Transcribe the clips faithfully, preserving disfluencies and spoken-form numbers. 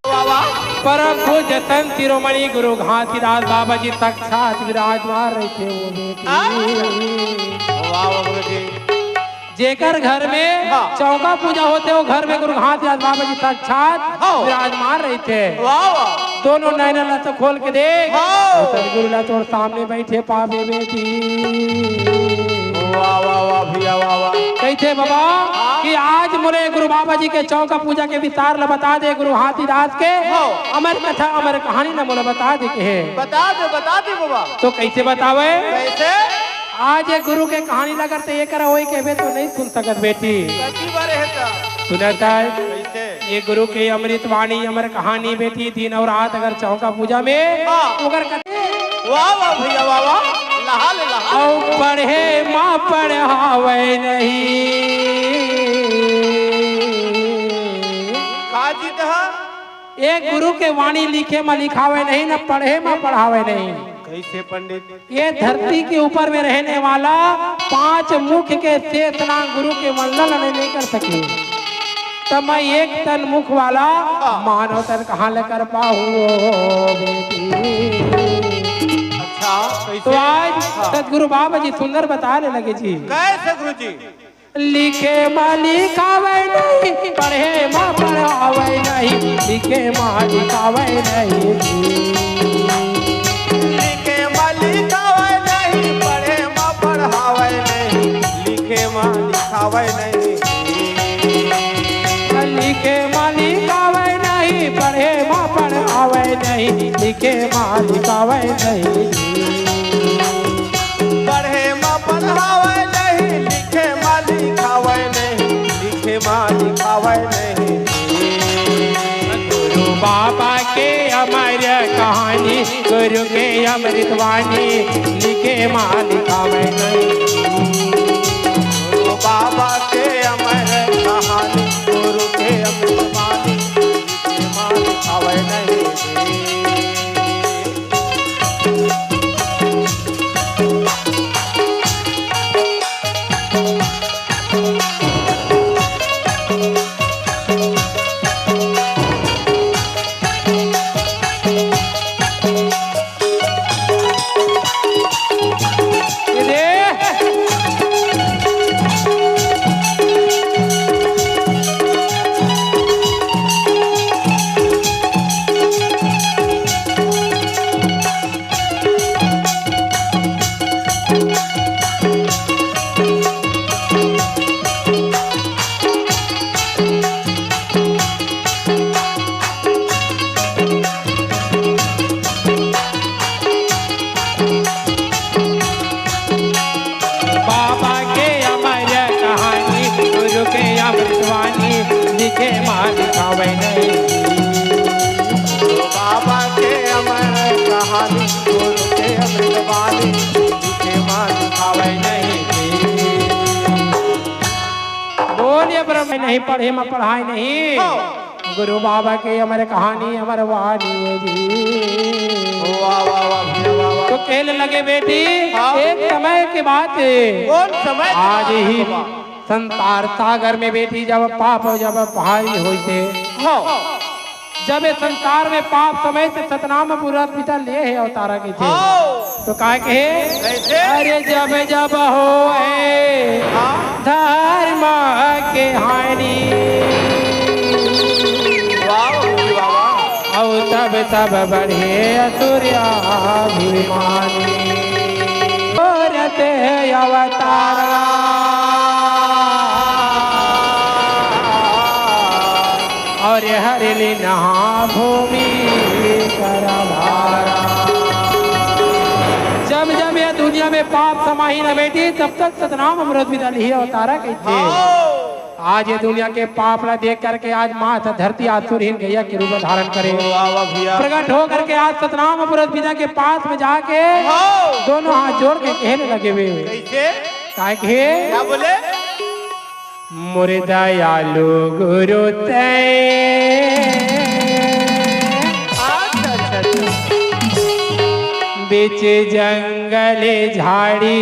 वाह, वाह। परम पूज्य संत शिरोमणि गुरु घासीदास बाबा जी साक्षात विराजमान रहिथे वो बेटी। आ? वाह, वाह, गुरु जी। जेकर घर में हाँ। चौका पूजा होथे, वो घर में गुरु घासीदास बाबा जी साक्षात हाँ। विराजमान रहिथे। वाह, वाह। दोनों नैना ला तो खोल के देख, हाँ। सतगुरु ला तोर सामने बइठे पाबे बेटी। वाह, वाह, वाह भैया, वाह, वाह। कहिथे बाबा हाँ। कि आज मोला गुरु बाबा जी के चौका पूजा के विस्तार ला बता दे, गुरु घासीदास के हाँ। अमर कथा, अमर कहानी ला मोला बता दे कहे। बता दे, बता दे बाबा। तो कइसे बतावे? कइसे? आज ये गुरु के कहानी ला अगर तैं ये करा होई कहबे तो नइ सुन सकत बेटी। कति बारे हे त? सुनत हे? कइसे? ये गुरु के अमृत वाणी, अमर कहानी बेटी, दिन अउ रात अगर चौका पूजा में हाँ। ओकर कथे वाह, वाह भैया, वाह, वाह। लहा ले, लहा ले। अउ पढ़े मा पढ़ावे नहीं। का जी त ह? ये गुरु के वाणी लिखे मा लिखावे नहीं, न पढ़े मा पढ़ावे नहीं। कइसे पंडित? ये धरती के ऊपर में रहने वाला पांच मुख के शेष नांग गुरु के वंदन नहीं, नहीं कर सके, त मैं एक तन मुख वाला मानव तन कहाँ ले कर पाहूँ ओ बेटी? अच्छा, कइसे? तो आज हाँ। सतगुरु बाबा जी सुंदर बताने लगे जी। कइसे गुरु जी? लिखे मा लिखावे नहीं, पढ़े मा पढ़ावे नहीं, लिखे मा लिखावे नहीं। लिखे मा लिखावे नहीं, पढ़े मा पढ़ावे नहीं, लिखे मा लिखावे नहीं। लिखे मा लिखावे नहीं, पढ़े मा पढ़ावे नहीं, लिखे मा लिखावे नहीं। पढ़े मा पढ़ावे नहीं, लिखे मा लिखावे नहीं, लिखे मा लिखावे नहीं। गुरु बाबा के अमर कहानी, गुरु के अमृत वाणी, लिखे मा लिखावे नहीं। गुरु बाबा के अमर कहानी, गुरु के अमृत वाणी, लिखे मा लिखावे नहीं। बाबा के अमर कहानी, गुरु के अमृतवाणी, लिखे मा लिखावे नहीं। बाबा के अमर कहानी, गुरु के अमृतवाणी, लिखे मा लिखावे नहीं। बोलिए ब्रह्म नहीं, पढ़े मा पढ़ाए नहीं। हाँ। गुरु बाबा के अमर कहानी, अमर वाणी जी। वाह, वाह, वाह, भैया, वाह, वाह। तो कहने लगे बेटी, हाँ। एक समय के बात है। कौन समय के आज बात है ही बाबा? संसार सागर में बेटी जब पाप जब भारी होइसे, हाँ। जब ये संसार में पाप समय से सतनाम पुरत पिता ले हे अवतारा की थे। हाँ। तो काय कहे? कैसे? अरे जब जब होए हाँ। धर्म के हानि। वाह, वाह, वाह। अउ तब तब बढ़े असुर अभिमानी। करत हे अवतारा। अउ हरि लीन्हा भूमि कर भारा। जब जब ये दुनिया में पाप समाही न बेटी, तब तक सतनाम अमृत बिदा लिहे अवतारा कहिथे। हाँ। आज ये दुनिया के पाप ला देख करके आज मात धरती आसुरहीन गैया के रूप धारण करे। वाह, वाह भैया। प्रकट हो करके आज सतनाम अमृत बिदा के पास में जाके हाँ। दोनों हाथ जोड़ के कहने लगे वे। कैसे? काय कहे? क्या बोले? मोरे दयालु गुरु तैं। अच्छा, अच्छा, अच्छा। बीच जंगल झाड़ी।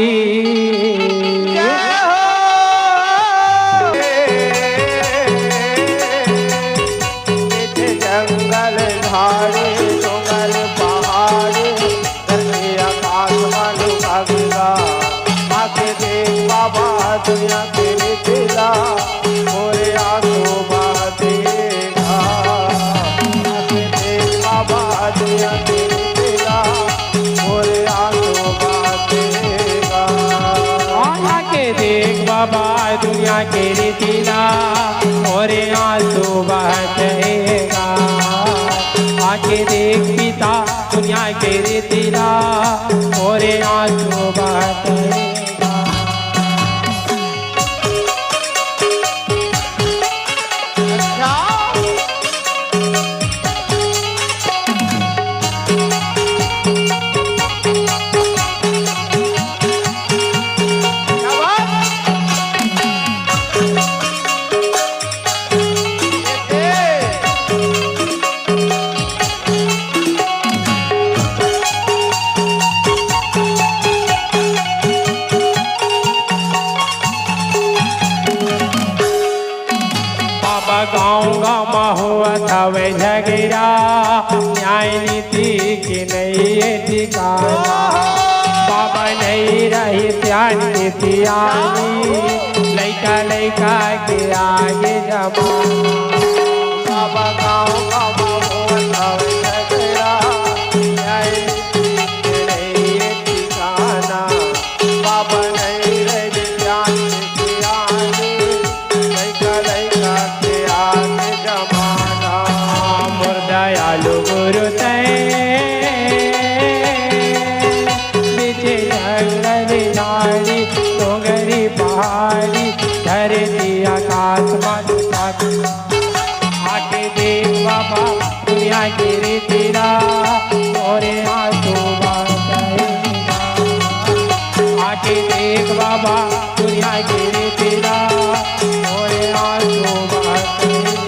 बीच जंगल झाड़ी, जंगल पहाड़ी, धरती आकाश मन गंगा। आके देख बाबा दुनिया के रीतिला, मोरे आंसू बहतेगा। आके देख बाबा दुनिया के रीतिला, मोरे आंसू बहतेगा। आके देख बाबा दुनिया के रीतिला, मोरे आंसू बहतेगा। आके देख पिता दुनिया के रीतिला, मोरे आंसू बहतेगा। अच्छा। क्या बात? बाबा, गाँव गाँव म होवत हवे झगड़ा, न्याय नीति के नइये ठिकाना। बाबा, नइ रही शांति सियानी, लइका लइका के आगे जमाना। बाबा, गाँव गाँव म होवत हवे झगड़ा, न्याय नीति के नइये ठिकाना। बाबा, नइ रही शांति सियानी, लइका लइका के आगे जमाना। मोर दयालु गुरु तैं बीच जंगल झाड़ी, डोंगरी पहाड़ी, धरती आकाश मन। आके देख बाबा दुनिया के रीतिला, मोरे आंसू बहतेगा। आके देख बाबा दुनिया के रीतिला, मोरे आंसू बहतेगा।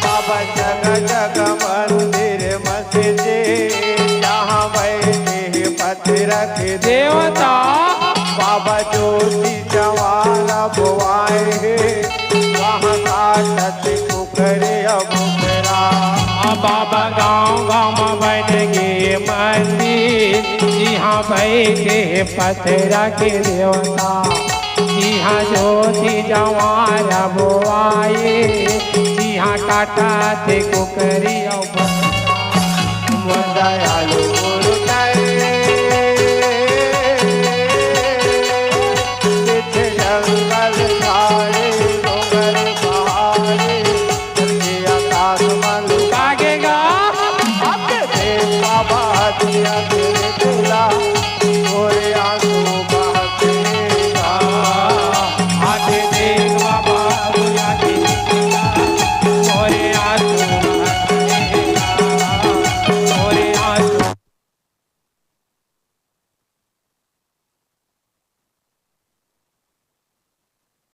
बाबा, जगह जगह मंदिर मस्जिद, जहाँ बैठे हैं पत्थर के देवता। बाबा, ज्योति जवाला बोआए हे, वहाँ काटत कुकरी अउ बोकरा। आ बाबा, गाँव गाँव म बन गे मंदिर, जिहाँ बैठे हे पत्थर के देवता। जिहाँ ज्योति जवाला बोआए, जिहाँ काटत कुकरी अउ बोकरा। मोर दयालु